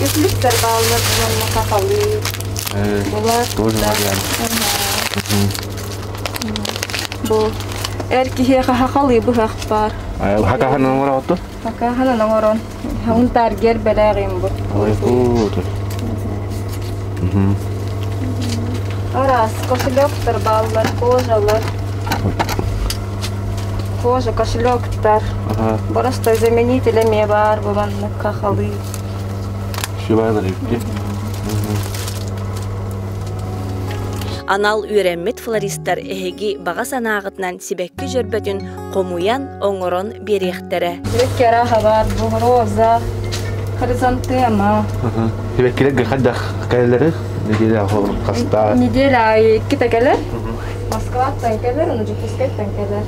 I: Үфлүктер баалар буолла хахалы. Булар.
J: Тоже вариант.
I: Бу эр киһиэхэ хахалы быһах бар.
J: Хакахан оҥорон
I: Хакахан оҥорон. Хунтаргер бэлээҕим бу.
J: Ой, вот.
I: Арас, кошелектар бааллар, кожалар. Кожа, кошелектар. Просто заменитель эмиэ баар бу маннык хахалы.
J: Шибайлар ипти.
G: Анал үөрэммит флористар эһиги баҕа санааҕытынан сибэкки дьөрбөтүн хомуйан, оҥорон биэриэхтэрэ.
I: Сибэкки арааһа баар бу роза, хризантема.
J: Сибэккилэр хайдах кэлэлэри? Неделя хаста?
I: Неделя аайы иккитэ кэлэр. Москваттан кэлэр, ону Дьокуускайтан кэлэр.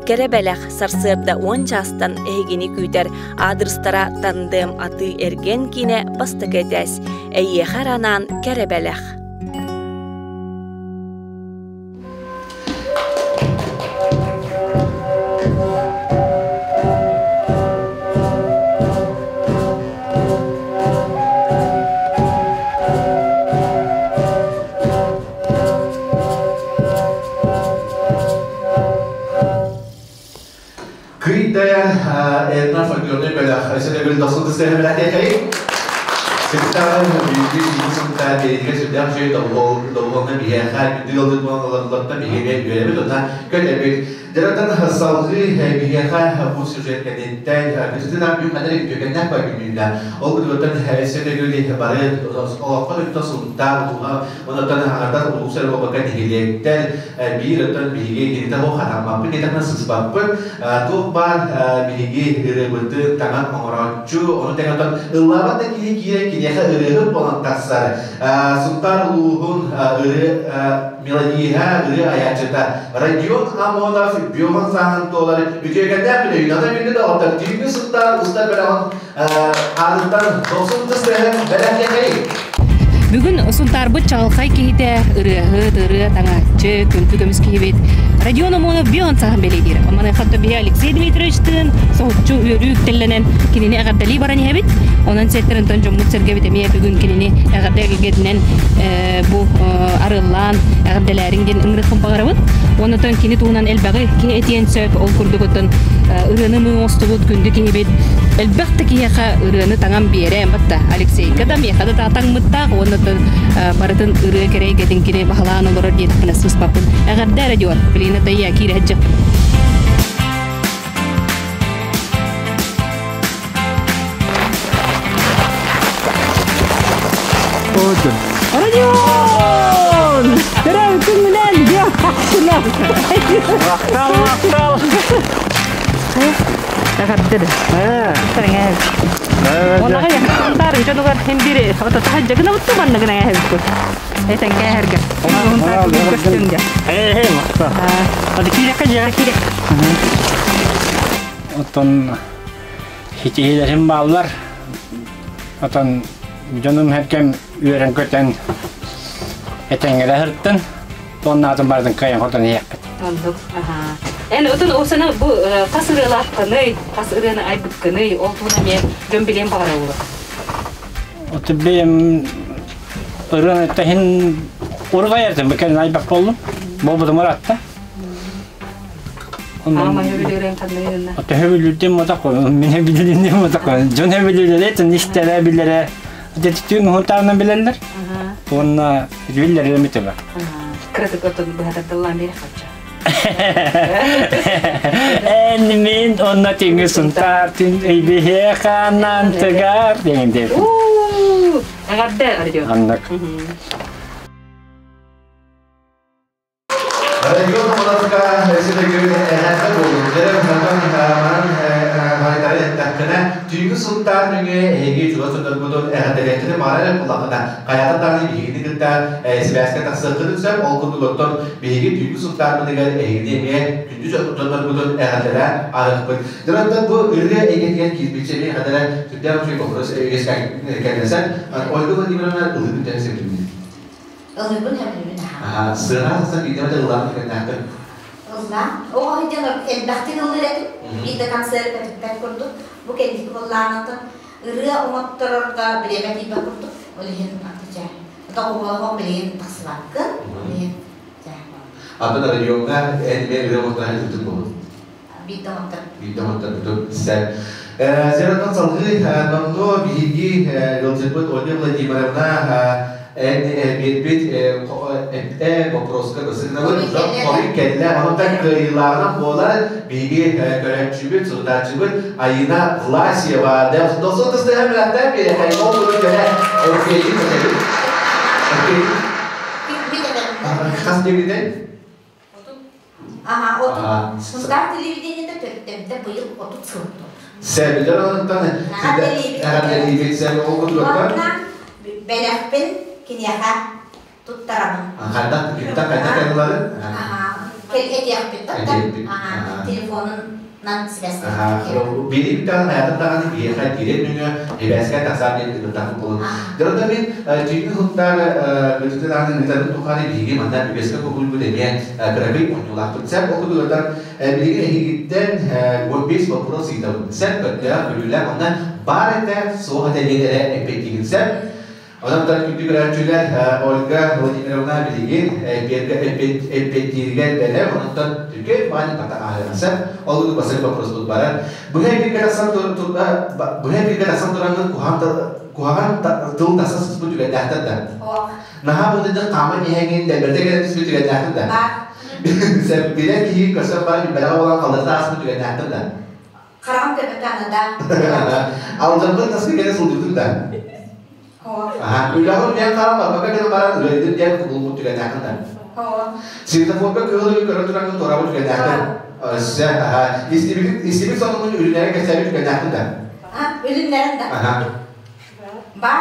G: Кэрэ бэлэх сарсыарда 10 чаастан эһигини күүтэр аадырыстара Тандем атыы эргиэн киинэ бастакы этээс. Эйиэхэ анаан кэрэ бэлэх.
A: Кыйдайар этно фольклорный бөлөх өсөтөгүл досуду сыһымлатыакай. Сыттаҕын бүгүнкү биир сылта биэригэр сүрдээх үчүгэй добуһуолна биһиэхэ күндү ыалдьыт буолан олороллортон биһиги үөрэбит уонна көтөбүт. Дьарыктан салгыы биһиэхэ бу сюжет кэнниттэн күтүтүн бүк ханар үтүөкэннээх күннүүнэ. Ол күтүттэн өссө төгүл бары олоххо түптэ сунтаар улууһа онтон аҥардар улуус эрэ буолбакка нэһилиэктэр биир оттон биһиги кинитэ суох хатаммаппыт диэтэхпинэ сыспаппыт туох баар биһиги ырыабытын таҥан оҥорооччу ону тэҥэ оттон ыллаабат да киһи киирэн киниэхэ ырыаһыт буолан тахсар Сунтаар улууһун ырыа мелодииһа ырыа айааччыта Родион Амонов биохан сааһын туолар үтүөкэннээх күнү аны күнү доҕоттор түүҥҥү Сунтаар устар бөлөҕүн аатыттан дохсун тыс бэлэхтэхэй.
B: Бүгүн Сунтаарбыт чаҕылхай киһитэ, ырыаһыт, ырыа таҥааччы, күнтү көмүс киһибит Родион Омонов бион саһан бэлиэтиир. Маныаха биһи Алексей Дмитриевичтыын соһуччу үөрүү үктэллэнэн кинини эҕэрдэлии баран иһэбит. Онон сиэттэринтэн дьоммут сэргэбит эмиэ бүгүн кинини эҕэрдэ эгэлгэтинэн бу арыллаан эҕэрдэлээриҥ диэн ыҥырыахпын баҕарабыт. Оннотон кини туһунан элбэҕи киһи этиэн сөп. Ол курдук оттон ырыаны мыы оҥостубут күндү киһибит элбэх да киһиэхэ ырыаны таҥан биэрэн батта Алексейга да миэхэ да таҥмыттаах уонна барытын ырыа кэрэ эйгэтин кини баһылаан олорор диэтэхпинэ сыыспаппын. Эҕэрдэ Родион, Полина Тайя киирэ Родион! Төрөө күнүнэн диэххина.
K: Махтал, махтал.
B: Эҕэрдэ. Тэрэҥээ. Онаҕа якутар дьонугар хим бири ото таһаджагына бутtu манныгына эһэбиккут. Этен кээһэргэ. Онтар көстүҥгэ.
K: Ээ, махтал. Hadi киирекке же.
B: Киирек.
K: Оттон хитиһилэрим бааллар. Отон дьонум herкем үөрэн көтөн этэҥҥэ сырыттын. Тоннаатын бардын кыайан хотон иһиэхпит.
B: Оннук. Аха. Эн отун осана бу хас ырыалааххыный, хас ырыаны айбыккыный, ол туһунан эмиэ дьон билиэн баҕараллар.
K: Оту бэйэм ырыаны тэһин урҕайартым, бу айбак боллум. Болбутум ыраатта.
B: Аама хөбүлүрэн ханныгына.
K: Ото хөбүлүрдем мотак, мин хөбүлүрдем мотак. Дьон хөбүлүрдэ, тын истэрэ билэрэ. Дэтитүүн уһунтаарынан билэллэр. Уонна биллэр эмитэ бар.
B: Кыратык отон быһататталлаан биэрэ хачча.
K: Эн мин онно түҥү сунтаар түн өйбүһэ хаанан тыгар деген деп.
B: Эҕэрдэ, Родион.
K: Аннык.
A: Родион Омоновка өссө эһээхэ буолун. Дьэ, онтон манан хайдары эттэххинэ, түүҥҥү Сунтаар нөҥүө эһиги чугас дьонноргутун эҕэрдэлиэххитин баҕарар эрэ буоллаххына, хайата даҕаны биһигини кытта сибээскэ тахсыаххытын сөп. Ол курдук оттон биһиги түүҥҥү Сунтаарбытыгар эһигини эмиэ күндү дьонноргутун эҕэрдэлээн ааһыахпыт. Дьэ, оттон бу ырыа эйгэтигэр киирбиччэ эмиэ эҕэрдэлэ сүрдээх үчүгэй боппуруос үөскээн кэллэсэн, Ольга Владимировна ылыгын төһө сөбүлүүгүн?
D: Ылыыбын сөбүлүүбүн аһаа.
A: Сыанаҕа тахсан биирдэ эмэ ыллаабыт түгэннээхпин.
D: Ыллаан. Оҕо сылдьан элбэхтик ыллыыр этим. Биир да концерт көтүппэт курдук. Бу кэнники буоллаанатан ырыа оҥотторорго бириэмэ тиийбэт курдук. Ол иһин чэ доҕуһуолаһуох билигин тахсыбаккын. Ол иһин чэ.
A: Атын райоҥҥа эн эмиэ ырыа оҥотторон сылдьыбыт буолуҥ.
D: Биирдэ оҥоттор.
A: Биирдэ оҥотторбутум. Сэр. Сэр салгыы номнуо биһиги ыалдьыппыт Ольга Владимировна эн биэрбит э вопроска бысыгнабыт хоруй кэллэ. Онтон кыайыылааҕынан буолар биһиги көрөөччүбүт, сурутааччыбыт Айына Власьева. Досун тыстыһан билэхтэр биэрэхэй ол курдук кэлэ Окейин этэбит. Окей. Хас диэбитин?
D: Аха, 30. Сунтаар телевидениета төрүттэммитэ быйыл 30 сыл туолар.
A: Сэмилэр онтон эҕэрдэлиибит сэр ол курдуктар.
D: Уонна бэлэхпин киниэхэ туттарабын.
A: Хайдах кимтэн хайдах кэллары?
D: Аха, кэл этиэхпит Аха, телефонун
A: Бири бүтән хаятын даҕаны биһиэхэ киирэн нөҥүө эбээскэ тахсар диэн ыгыртахпыт буолун. Дьоро мин дьиҥи хуттар бөтүтэ даҕаны ыытарын тухары биһиги манна үгэскэ кубулуйбут эмиэ кыракый оонньуулаахпыт. Сэр ол курдугар билигин эһигиттэн 15 вопрос ыытабын. Сэр көрдөөх, күлүүлээх, онно баар этэ, суох этэ диэн эрэ эппиэттиигин сэр. Онон күндү көрөөччүлэр Ольга Владимировна билигин эппиэттииригэр бэлэм, онтон түргэн баҕайы бата ааһыахса. Ол курдук бастакы боппуруоспут барар. Быһа эфиргэ тахсан быһа эфиргэ тахсан тураҥҥын куһаҕан тыл тахса сыспыт түгэннээхтэр да. Наһаа быһыытык хааман иһэҥҥин дэлбэрдэ кэлэн түспүт түгэннээхтэр да. Билэр киһи көрсөн баран билбэтэҕэ буолан халлата ааспыт түгэннээхтэр да.
D: Хараҕым көбөтө анада.
A: Алдьарбын таска кэлэ сылдьыбытым да. Үлэҕин диэн хаалан барбакка кэлэн баран үлэлиир диэн кубулуммут түгэннээххин да. Светофорга кыһыл өйү көрөн тураҥҥын туорабыт түгэннээххин. Өссө, истибит истибит сонунун үлүннэрэн кэпсээбит түгэннээххин да.
D: Үлүннэрэн да. Бар.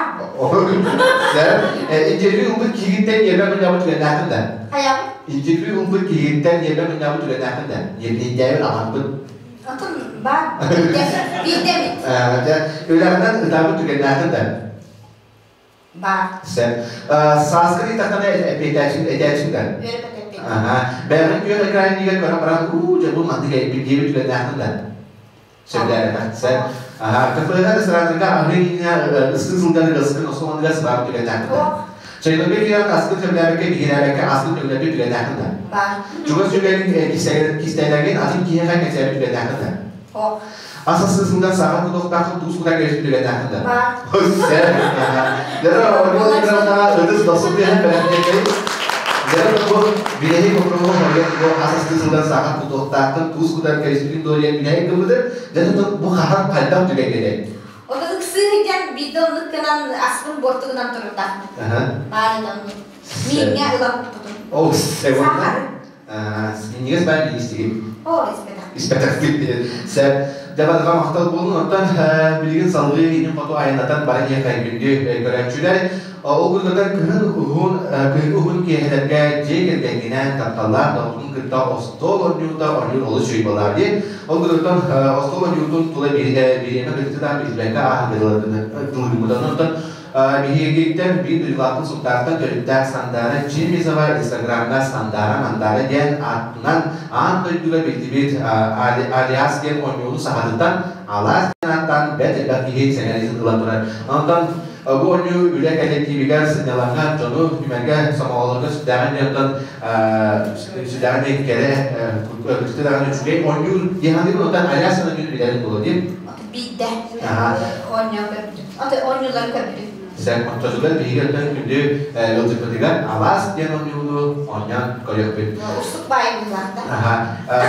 A: Интервью ылбыт киһиттэн ньиэрбэ мунньабыт түгэннээххин да.
D: Хайабыт?
A: Интервью ылбыт киһиттэн ньиэрбэ мунньабыт түгэннээххин да. Ньиэрбинэйдээбит аҕарбыт.
D: Атын бар. Биирдэ эмит.
A: Үлэҕинэн ытаабыт түгэннээххин да.
D: Бар.
A: Сен. Сааскы ыйтахтана эпиэтээччин этээччин да.
D: Үөрэ эппиэт.
A: Аха. Бэҕин күөх экранига көрөн баран уу дьэ бу маннык эппит түгэннээххин да. Сөбүлээбэтэх. Сен. Аха. КФХ рестораннарга аһыы иннинэ ыстык сылдьан ыскын осуоныгар сыбаабыт түгэннээххин да. Чайнарга киирэн аскын сөбүлээбэккэ биһирээбэккэ аскын төлөбүт түгэннээххин да.
D: Бар.
A: Чугас сүгэнин кистэлэҥин атын киһиэхэ кэпсээбит түгэннээххин да. Ас астыысынан саха кутуохтааххын туус кутан кэбиспит түгэннээххин да.
D: Бар.
A: Сэр. Дара Ольга ытыс досун диэн бэлэхтиэкэй. Дара бу билэһи боппуруоһу хоруйан бу ас астыысынан саха кутуохтааххын туус кутан кэбиспитин дуо диэн билэһи гыммытын. Дьэ бу хаһан хайдах түгэҥҥэ
D: Ону ыксыы сылдьан биирдэ оннук гынан аспын буортугунан турурдахпын. Баар этэ оннук. Мииҥҥэ ылан куппутум.
A: О, сегодня? Минньигэс баар миниистигин.
D: О, испэтэх.
A: Испэтэхпит. Сэр. Дьэ барыга махтал буолун. Оттон билигин салгыы иннин хоту айаннатан баран иһэр күндү көрөөччүлэр. Ол курдуктан кыһын уһун кыһыҥҥы уһун киэһэлэргэ дьиэ кэргэҥҥинэн тапталлаах доҕоргун кытта остуол оонньуута оонньуур олус үчүгэй буолар дии. Ол курдуктан остуол оонньуутун тула бириэмэ кырдьыктаах билбэккэ ааһан тылыгыммытын. Оттон биһигиттэн биир дойдулаахпын Сунтаартан төрүттээх Сандаара Чемизова Инстаграмҥа Сандаара Мандара диэн аатынан аан дойдуга биллибит алиас диэн оонньууну саҕатытан алаас диэн ааттаан бэрт элбэх киһи сэҥээриитин ылан турар. Онтон бу оонньуу үлэ кэлэктиибигэр сынньалаҥҥа дьону түмэргэ сомоҕолорго сүрдээҕин диэн сүрдээҕин диэн кэрэ кырдьык үчүгэй оонньуур диэн саныыбын. Онтон алиас оонньуун билэрин буолуо диэн.
D: Биирдэ оонньоон көрбүтүм. Аты оонньуулары көрбүтүм.
A: Сен ортотугар биһиги оттон күндү ыалдьыппытыгар алаас диэн оонньууну оонньоон көрүөхпүт.
D: Устук баайыллар да.
A: Аха.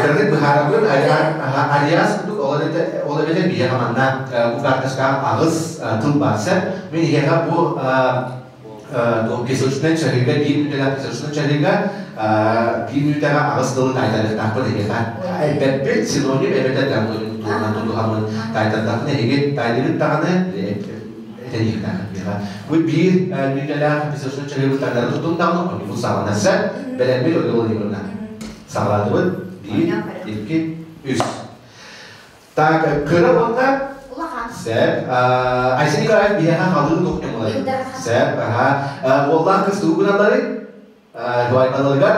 A: Кырдык быһаарабын алиас курдук ол эбэтэр биһиэхэ манна бу карточкаҕа аҕыс тыл баар сэр. Мин иһиэхэ бу песочнай чаһыыга биир мүнүүтэлээх песочнай чаһыыга биир мүнүүтэҕэ аҕыс тылы таайтарыахтаахпын эһиэхэ. Элбэппит синоним эбэтэр антоним туһунан тутуһаммын таайтардахпын эһиги таайдыгыт даҕаны этэниэхтээххит миэхэ. Бу биир мүнүүтэлээх песочнай чаһыыбыт таҥнары туттум даҕаны онньугун саҕаланарса бэлэммит Ольга Владимировна. Саҕалаатыбыт. Биир, икки, үс. Так, кыра уонна
D: Улахан.
A: Сөп. Айсен Николаев биһиэхэ халыын туох ньымалары? Сөп. Аха. Уоллаах кыз тугу гыналларый? Дуайбаларыгар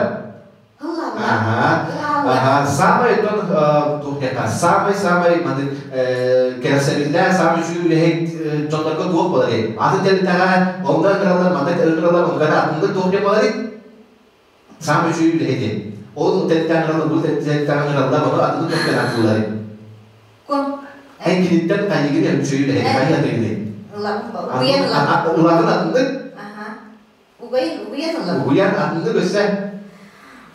A: Ага. Ага, самый тон тухнята, самый-самый маны кэрэхсэбиллээх, самый үчүгэй үлэһит дьоннорго туох буолар Атын тэрилтэҕэ онно ыҥыраллар, манна ыҥыраллар, онно атыннык туох диэн буолар Самый үчүгэй үлэһит Ол тэрилтэҕэ ыҥыраллар, бу тэрилтэҕэ ыҥыраллар, ону атыннык туох диэн ааттыыллар
D: Кум.
A: Эн киниттэн хайыгын үчүгэй үлэһит, хайы атыгыный?
D: Угуйан ылабын.
A: Ылаҕын атыннык?
D: Аха. Угуйан угуйан ылабын.
A: Угуйан атыннык өссө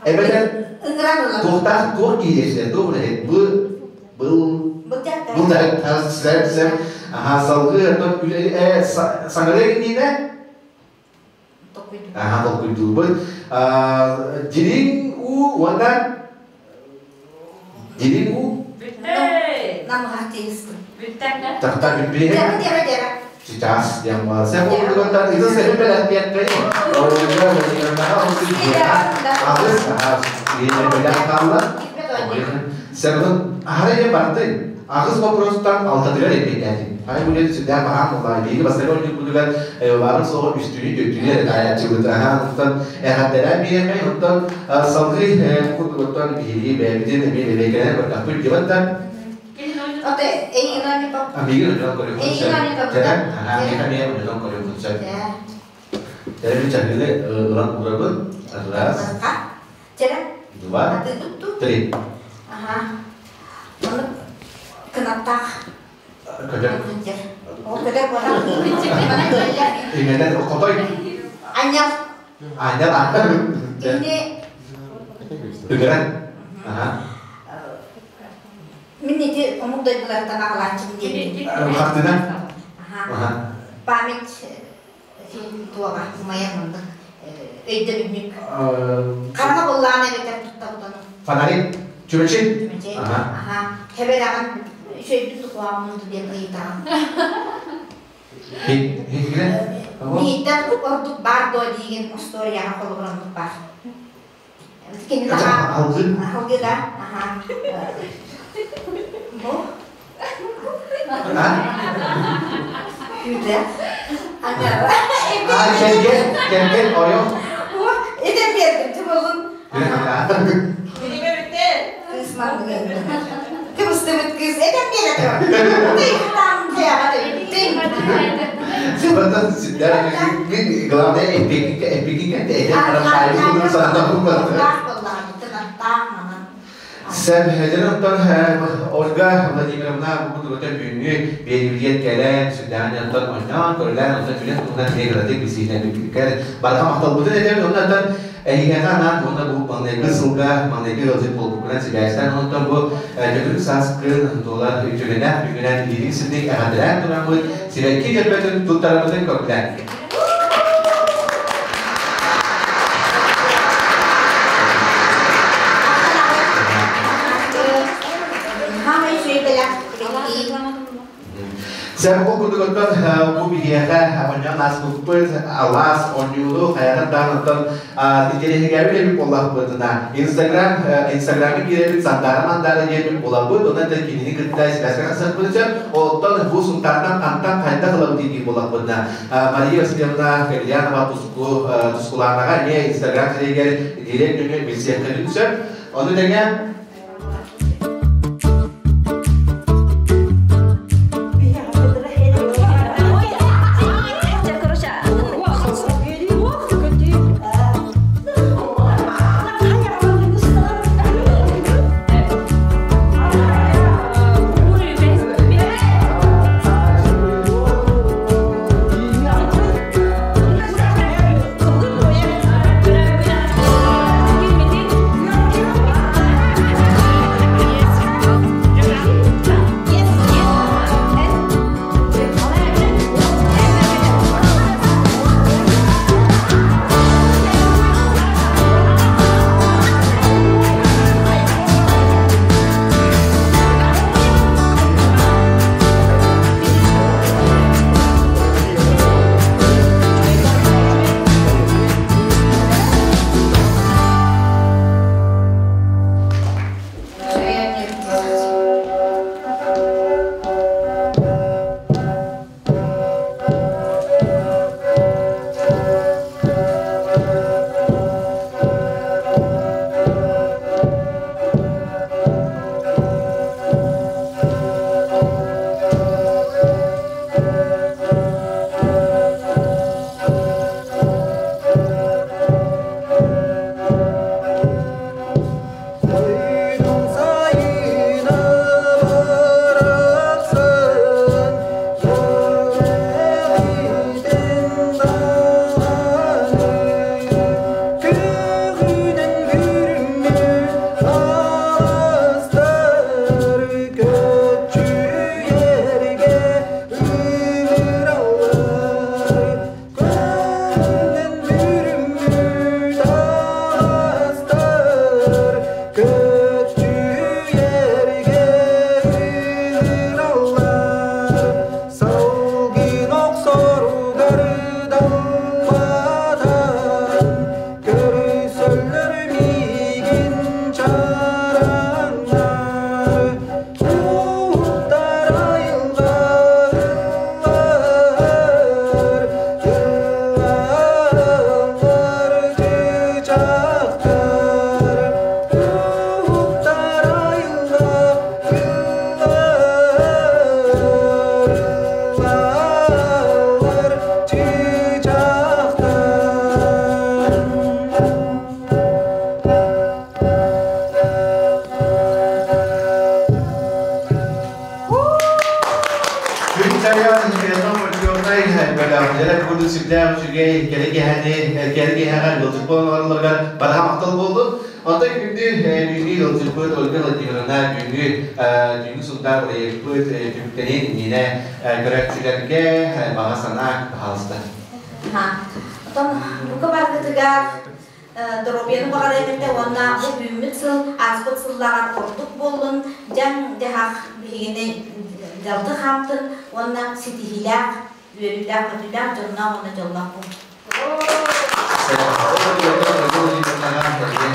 A: Эбэтэр
D: Ыҥыран ылабын.
A: туохтаах туох киһиэхэ туох үлэһит бу был
D: Былдьаттар.
A: бу да сэп сэп аха салгыы оттон үлэ саҥарыа иннинэ аха толкуйдуубут дириҥ уу уонна дириҥ уу
D: Намыһах тиийистим.
A: тахта бүппүһэ
D: Дьэбэ дьэбэ дьэбэ.
A: Сейчас диэн баар. Сен курдугунтан итин сэрин бэлэхпиэккэй. Оҕуга Владимировнаҕа аҕыс бэлэх хаалла. Сен аһара барды. Аҕыс вопростан алтатыгар эппиэттээтин. Ай бу сүрдээх баһаам буоллаа. Биһиги бастакы оонньуурбутугар баарын суоҕа үстүүнү түөртүүнү эрэ таайааччыбыт. Аха онтон эҕэрдэлээн биэриэхэй. Онтон салгыы курдугуттан биһиги бэйэбитин эмиэ бэбиэкэлээн көрдөхпүт диэбэт да.
D: Ото эйигин оонньоппоп.
A: Миигин онньоон көрүөххүн
D: Эйигин
A: сөп.
D: оонньоппоппут.
A: Кэлэн, аха, миэхэ эмиэ онньоон көрүөххүн сөп. Тэрили чаһыыны ылан уурабын. Раз,
D: Чэрэ.
A: два,
D: Атыыбыт ту.
A: три.
D: Аха. Ону кынаттаах.
A: Көтөр.
D: Ол көтөр буолар.
A: Именно хотой.
D: Анньал.
A: Анньал аха.
D: Кини
A: Үгэрэн. Аха.
D: Мин ити омук дойдуларыттан аҕалааччыбын диэбитим.
A: Хартына.
D: Аха. Память фильм туоҕа умайар мындык өйдөбүнньүк. Хараҥа буллаан эбэтэр туттабыт ону.
A: Фонарик. Чүмэчи.
D: Чүмэчи. Аха. Хэбэрэҕин үчүгэйбит тукуааммын диэн ыйытаҕын. Мииттэн ордук баар дуо диигин остуоруйаҕа холобур оннук баар. Кини
A: Алгы.
D: Алгы да. Аха. Бу. Күтэ. Аңара.
A: А, кэргэн, кэргэн, ойох.
D: Этен бердим, тымылын. Кыз Кыбыстыбыт кыз. Этен бере
A: Сыбатын сиддэр мин главное эппикин эппикин этен арахайы санатан Сәм дьэн оттон Ольга Владимировна бу кутурута бүгүҥҥү биэриибитигэр кэлэн, сүрдээҕин оттон оонньоон, көрүлээн, онтон үлэн туһунан эмиэ билсиһинэн бүппүккэр барҕа махталбытын этэбин. Онон оттон эһиэхэ анаан уонна бу маҥнайгы сылга маҥнайгы ыалдьыт буолбуккунан сибээстээн, онтон бу төгүрүк сааскын туола үтүгэнээх бүгүнэн илиҥ сирдик эҕэрдэлээн тураммыт сибэкки дьөрбөтүн туттарарбытын көҕүлээн. Сэр ол курдук оттон бу биһиэхэ оонньоон ааспыппыт алаас оонньууну хайаҕын даан оттон интэриэһиргээбит эбит буоллахпытына Инстаграм Инстаграмы киирэбит Сандаара Мандара диэн булабыт онон да кинини кытта сибээскэ тахсыахпытын сөп оттон бу Сунтаартан хантан хайдах ылабыт дии буоллахпытына Мария Васильевна Кирьянова Туску Тускулаанаҕа эмиэ Инстаграм сирэйигэр директ нөҥүө билсиэххитин сөп ону тэҥэ бөлөх дьэрэ курдук сүрдээх үчүгэй кэрэ киэһэни кэрэ киэһэҕэ ыалдьыт буолан олороллоругар барҕа махтал буоллун. Онтон күндү бүгүҥҥү ыалдьыппыт Ольга Владимировна бүгүҥҥү түүҥҥү Сунтаар бырайыакпыт түмүктэниэн иннинэ көрөөччүлэргэ баҕа санаа баһаалыста.
D: Оттон бука баргытыгар доруобуйаны баҕарыам этэ уонна бу үүммүт сыл ааспыт сыллааҕар ордук буоллун, дьаҥ-дьаһах биһигини дьалты хаамтын уонна ситиһиилээх, үөрүүлээх, көтүүлээх дьонноох уонна дьоллоох буолун.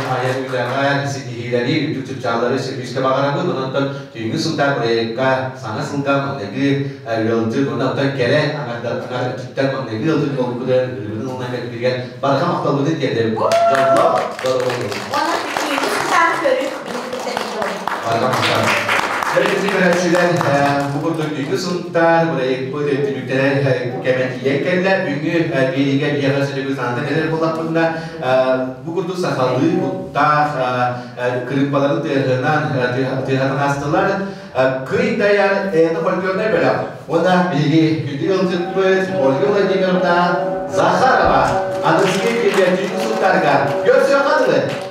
A: Айар үлэҕэ ситиһиилэри, үрдүк чыпчааллары сүүскэ баҕарабыт. Онон түүҥҥү сылтаах бырайыакка саҥа сылга маҥнайгы ыалдьыт уонна оттон кэрэ аҥардар аҥар өттүттэн маҥнайгы ыалдьыт буолбутун ырыабытын ылынан кэлбитигэр барҕа махталбытын тиэрдэбит. Дьоллоох доруобуйа.
D: Уонна түүҥҥү сылтаах көрүк
A: Барҕа махтал. Бэркитин көрөөччүлэр, бу курдук бүгүҥҥү Сунтаар бырайыакпыт түмүктэрэ кэмэ тиийэн кэллэ. Бүгүҥҥү биэриигэ биһиэхэ сүрүгү санатан кэлэр буоллахпытына, бу курдук сахалыы куттаах кырыымпаларын тыаһынан тыаһатан аастылар. Кый дайар это фольклорнай бөлөх. Уонна биһиги күндү ыалдьыппыт Ольга Владимировна Захарова аныгыскы биэриигэ түүҥҥү Сунтаарга көрсүөххэ дылы!